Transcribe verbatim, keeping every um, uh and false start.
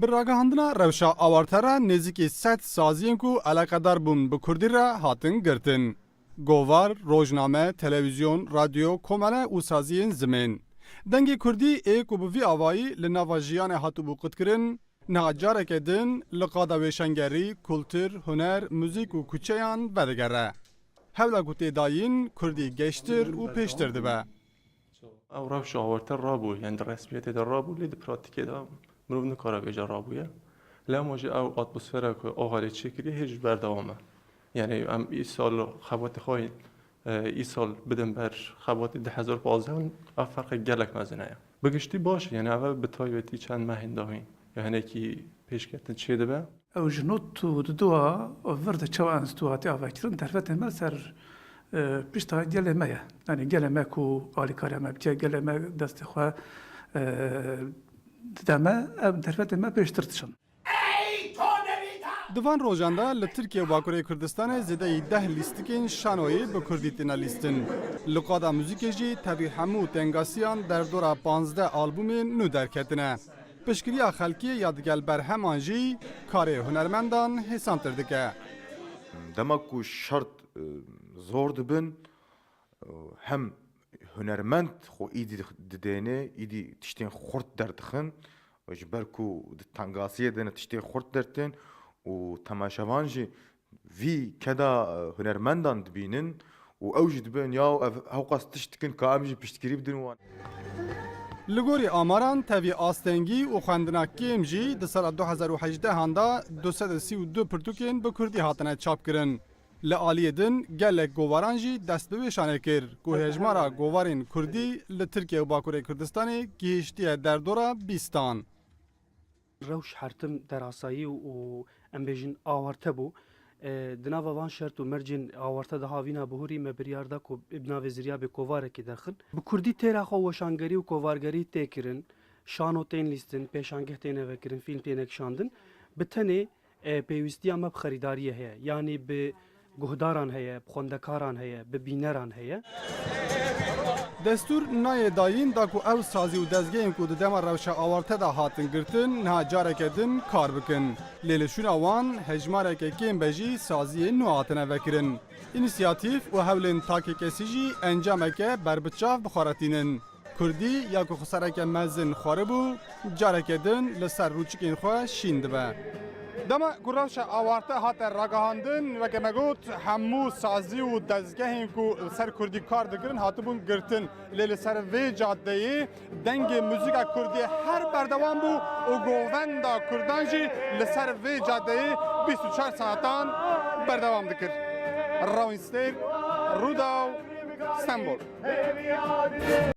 Bi ragihandina rewşa awarte re nêzîkî sed saziyên ku eleqedar bûn bi kurdî re hatin girtin. Govar, rojname, televîzyon, radyo, komele û saziyên zimên. Dengê kurdî ê ku bi vî avayî li nava jiyanê hatibû qutkirin, niha careke din li qada wêşangerî, kultur, huner, muzîk û kuçeyan vedigere. Hewla ku tê dayîn, kurdî geştir û pêştir dibe. Ew rewş awarte rabû, yani di resmiyetê de rabû, lê di pratîkê de mirov nikare bêje rabûye. Lê hema jî ew atmosfera ku Oxalê çêkiriye hê jî berdewam e. Yani em îsal xebatê xwe, e, îsal bidin ber xebatê du hezar pazdeh, ev ferqek gelek mezin heye. Bi giştî baş e, yani ev bi taybetî çend mehên dahîn ya hinekî pêşketin çêdibe. Ew ji not û duduwa vir de çawa enstitû hatiye avekirin, derfetê me ser, e, pişta gelê me ye. Yani gelê me ku alîkariya me bike, gelê me destê xwe, e, dide me, ev derfetê me pêştir dişin. Di van rojan de li Tirkiye û Bakurê Kurdistanê zêdeyî deh lîstikên şanoyê bi kurdî têne lîstin. Li qada muzîkê jî tevî hemû tengasiyan derdora panzdeh albûmên nû derketine. Piştgiriya xelkê ya digel berheman jî karê hunermendan hêsantir dike. Dema ku şert, e, zor dibin, e, hem hunermend xwe îdî didêne, îdî tiştên xurt derdixin, ji ber ku di tengasiyê de ne tiştên xurt dertên û temaşevan jî vî keda, e, hunermendan dibînin û ew jî dibin, ya ev hewqas tişt dikin ka em jî piştgirî bidin wan. Li gorî amaran tevî astengî û xwendina kêm jî di sala du hezar û hejdehan de du sed û sî û du pirtûkên bi kurdî hatine çapkirin. Li aliyê din gelek govaran jî dest bi wêşanê kir ku hejmara govarên kurdî li Tirkiye û Bakurê Kurdistanê gihiştiye derdora bîstan. Rewş hertim derasayî û, em bêjin, awarte bû. E, di nava van şert û mercên awarte de havîna bihurî me biryar da ku bi navê ziryabê kovarekê derxin. Bi kurdî têra xwe weşangerî û kovargerî tê kirin, şano tên lîstin, pêşangeh têne vekirin, fîlm têne kişandin. Bi tenê, e, pêwîstiya me bi xerîdariyê heye, yanî bi guhdaran heye, bi xwendekaran heye, bi bîneran heye. Destûr nayê dayîn da ku ew sazî û dezgehên ku di dema rewşa awarte de hatin girtin, niha careke din kar bikin. Lê li şûna wan hejmareke kêm be jî saziyên nû hatine vekirin. Înîsiyatîf û hewlên takekesî jî encameke berbiçav bi xwe re tînin. Kurdî ya ku xwesereke mezin xwaribû, careke din li ser rûçikên xwe şîn dibe. Dema ku rewşa awarte hate ragihandin, weke me got, hemû sazî û dezgehên ku li ser kurdî kar dikirin hatibûn girtin. Lê li ser vê cadeyê dengê muzîka kurdî her berdewam bû û govenda kurdan jî li ser vê cadeyê bîst û çar saetan berdewam dikir. Rawîn Stêr, Rûdaw, Stenbol.